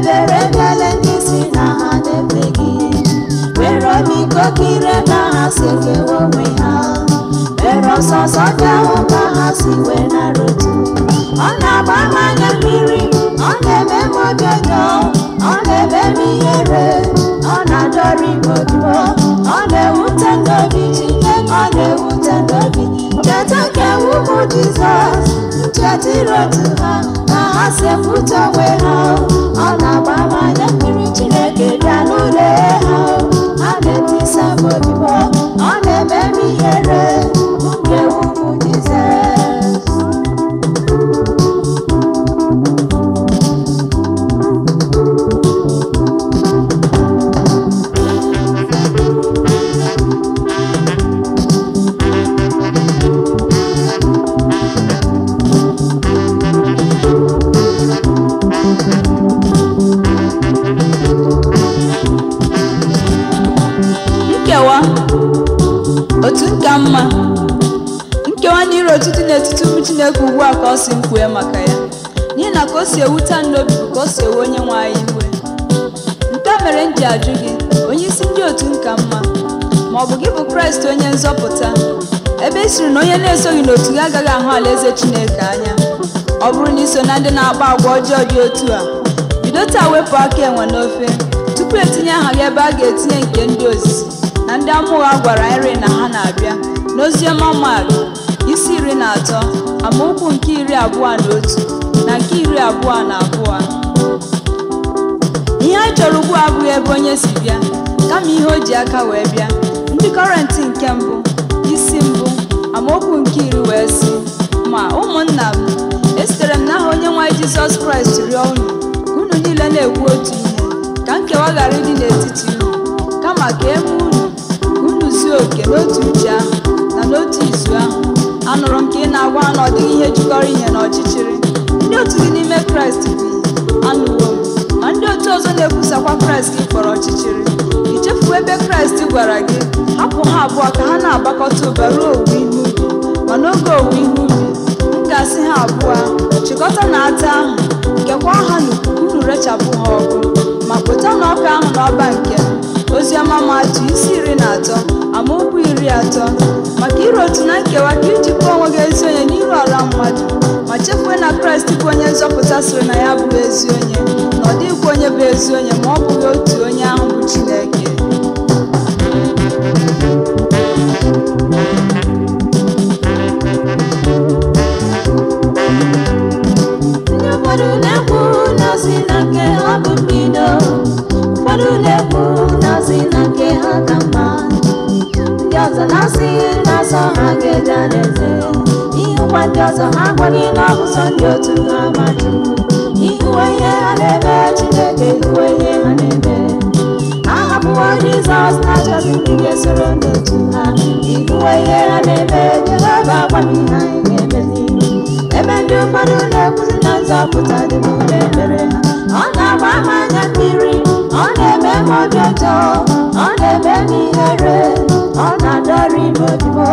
Ebere bịala ndị si na ha na-efe gị. Were ọmịiko kiri ka ha si kewa onwe ha. Were ọsọsọ bịa hụ ka ha si wee nara otu. Ọ na-agba m anya mmiri, ọ na-eme m obi ọjọọ, ọ na-eme m ihere, ọ na-adọrọ ime odibo, ọ na-ewute n'obi Chineke, ọ na-ewute n'obi. Ncheta nke ụmụ Jizọs, ncheta ire otu ha, ka ha si ekwute onwe ha. Ọ na-agba m anya mmiri, Chineke bịa n'ụlọ ha. Ha na-etisa m odibo, ọ na-eme m ihere, nke ụmụ Jizọs. Nkewa otu nka mma. Nkewa na ire otu dị n'etiti ụmụ Chineke ugbu a ka ọ si m kwue maka ya, n'ihi na ka o si ewute m n'obi bụ ka o si ewe onye nwe anyị iwe. Nke a mere m ji ajụ gị, onye isi ndị otu nka mma, ma ọ bụ gị bụ Kraịst onye nzọpụta, ebe ị sịrị na onye na-esoghị n'otu gị agaghị ahụ alaeze Chineke anya. Ọ bụrụ na iso na ndị na-akpa agwa ọjọọ dị otu a, bido taa wepụ aka enwe n'ofe tupu etinye aha gị ebe a ga-etinye nke ndị ozizi na ndị amụgha gwara anyị na ha na-abịa n'oziọma Mak isi 13 amaokwu nke 21 na nke 22. Ihe anyị chọrọ ugbu a abụghị ebe onye si bịa, kama ihe o ji aka wee bịa. Ndị Kọrịntị nke mbụ isi 1 amaokwu nke 10 wee sị, ma ụmụnna m, esitere m n'aha Onyenwe anyị Jizọs Kraịst rịọ unu ka unu niile na-ekwu otu ihe, ka nkewa ghara ịdị n'etiti unu, kama ka e mee unu ka unu zuo oke n'otu uche ahụ na n'otu izu ahụ. Anụrụ m ka ị na-agwa ha na ọ dịghị ihe jikọrọ ihe na ọchịchịrị. Ndị otu gị n'ime Kraịst bụ ihe, anụwo m, ma ndị otu ọzọ na-ekwusakwa Kraịst gị kpọrọ ọchịchịrị. I chefuo ebe Kraịst gwara gị, hapụ ha abụọ ka ha na-agbakọta ụba ruo owuwe ihe ubi, ma n'oge owuwe ihe ubi, m ga-asị ha abụọ, chịkọta na ata ahụ, kekwa ha n'ukwu ka unu rechapụ ha ọkụ, ma kpụta na ọka ahụ n'ọba nke m. Oziọma Matiu isi 13 amaokwu 30. Maka ire otu na nkewa ka iji kpọọ onwe gị ezi onye n'ihu ọra mmadụ, ma chefuo na Kraịst bụ onye nzọpụta sịrị na ya abụghị ezi onye, na ọ dịghịkwa onye bụ ezi onye ma ọ bụghị otu onye ahụ bụ Chineke. Ndị ụfọdụ na-ekwu na si na nke ha bụ mbido, ụfọdụ na-ekwu na si na nke ha ka mma, ndị ọzọ na-asị na asọ ha ga-eje alaeze. Ihụkwa ndị ọzọ ha agwaghị na ọ bụ sọ ndị otu ha ma Chukwu. Ihuwe ihe ha na-eme, Chineke ihuwe ihe ha na-eme. Ha hapụwo Jizọs na-achọzi ndị ga-esoro ndị otu ha. Ihuwe ihe ha na-eme, Jehova gwa m ihe anyị ga-emezi. Ebe ndị ụfọdụ na-ekwuzi na nzọpụta dị n'ụlọ ekpere ha. Ọ na-agba m anya mmiri, ọ na-eme m obi ọjọọ, ọ na-eme m ihere, ọ na-adọrọ ime odibo,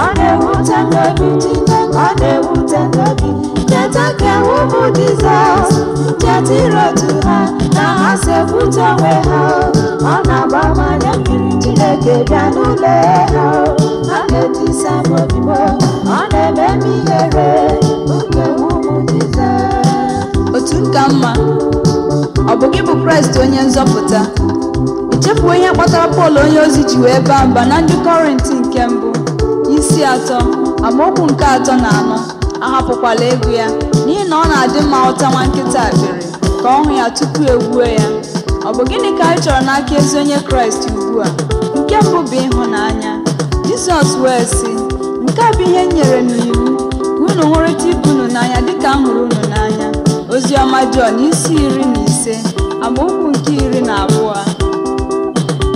ọ na-ewute m n'obi Chineke, ọ na-ewute m n'obi. Ncheta nke ụmụ Jizọs, ncheta ire otu ha, na ha si ekwute onwe ha. Ọ na-agba m anya mmiri, Chineke bịa n'ụlọ ha. Ha na-etisa m odibo, ọ na-eme m ihere, nke ụmụ Jizọs. Otu nka mma, ọ bụ gị bụ Kraịst onye nzọpụta? I chefuo ihe kpatara Pọl onye ozi ji wee baa mba na ndị Kọrịntị nke mbụ isi 3 amaokwu nke 3 na 4, ahapụkwala ego ya, n'ihi na ọ na-adị mma ụta nwa nkịta akpịrị ka ọ hụ ya tupu egbuo ya. Ọ bụ gịnị ka anyị chọrọ n'aka ezi onye Kraịst ugbu a? Nke mbụ bụ ịhụnanya. Jizọs wee sị, nke a bụ ihe m nyere n'iwu, ka unu hụrịta ibe unu n'anya dịka m hụrụ unu n'anya. Oziọma Jọn isi 15 amaokwu nke 12.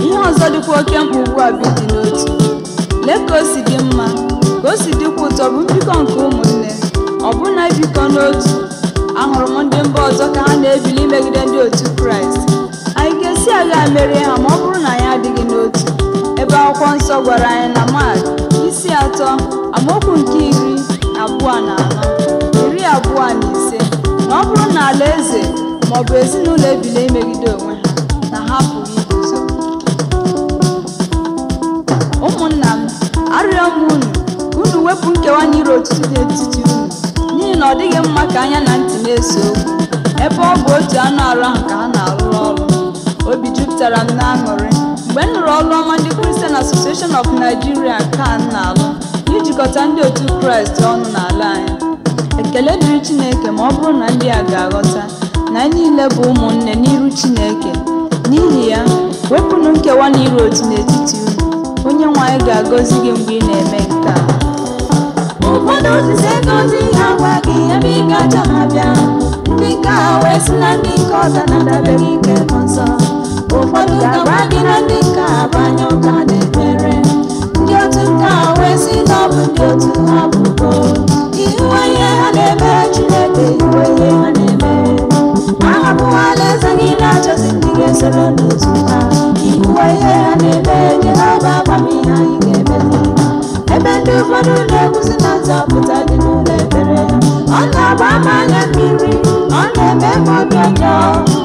Ihe ọzọ dịkwa oke mkpa ugbu a bụ ịdị n'otu. Lee ka o si dị mma, ka o si dịkwa ụtọ bụ mbikọ nke ụmụnne, ọbụna ibikọ n'otu. Ahụrụ m ndị mba ọzọ ka ha na-ebili imegide ndị otu Kraịst. Anyị ga-esi agha merie ha ma ọ bụrụ na anyị adịghị n'otu? Ebe akwụkwọ nsọ gwara anyị na Mak isi 3 amaokwu nke 24 na 25 na ọ bụrụ na alaeze ma ọ bụ ezinụlọ ebile imegide onwe ha, na ha apụghị iguzo. Ụmụnna m, arịọ m unu ka unu wepụ nkewa na iro otutu dị n'etiti unu, n'ihi na ọ dịghị mma ka anya na ntị na-ese okwu, ebe ọ bụ otu anụ arụ ahụ ka ha na-arụrụ ọrụ. Obi jupụtara m n'aṅụrị mgbe m nụrụ ọrụ ọma ndị Christian Association of Nigeria kan na-alụ n'ijikọta ndị otu Kraịst ọnụ n'ala anyị. Ekele dịrị Chineke ma ọ bụrụ na ndị a ga-aghọta na anyị niile bụ ụmụnne n'iru Chineke. N'ihi ya, wepụnụ nkewa na iro otu n'etiti unu. Onye nwe anyị ga-agọzi gị mgbe ị na-eme nke a. Ụfọdụ osisi gozi ha gwa gị ebe ị ga-achọ ha bịa. Ndị nke a wee sị na ndị nke ọzọ na-adabeghị ike mmụọ nsọ. Ụfọdụ ga-agwa gị na ndị nke a bụ anya ụka na-ekpere. Ndị otu nke a wee sị na ọ bụ ndị otu ha bụgo. Ihuwe ihe ha na-eme Chineke, ihuwe ihe ha na-eme. Ahapụwala eze gị na-achọzi ndị ga-esoro n'otu ha. Ihuwe ihe ha na-eme Jehova, gwa m ihe anyị ga-emezi. Ebe ndị ụfọdụ na-ekwusi na nzọpụta dị n'ụlọ ekpere ha. Ọ na-agba m anya mmiri, ọ na-eme m obi ọjọọ.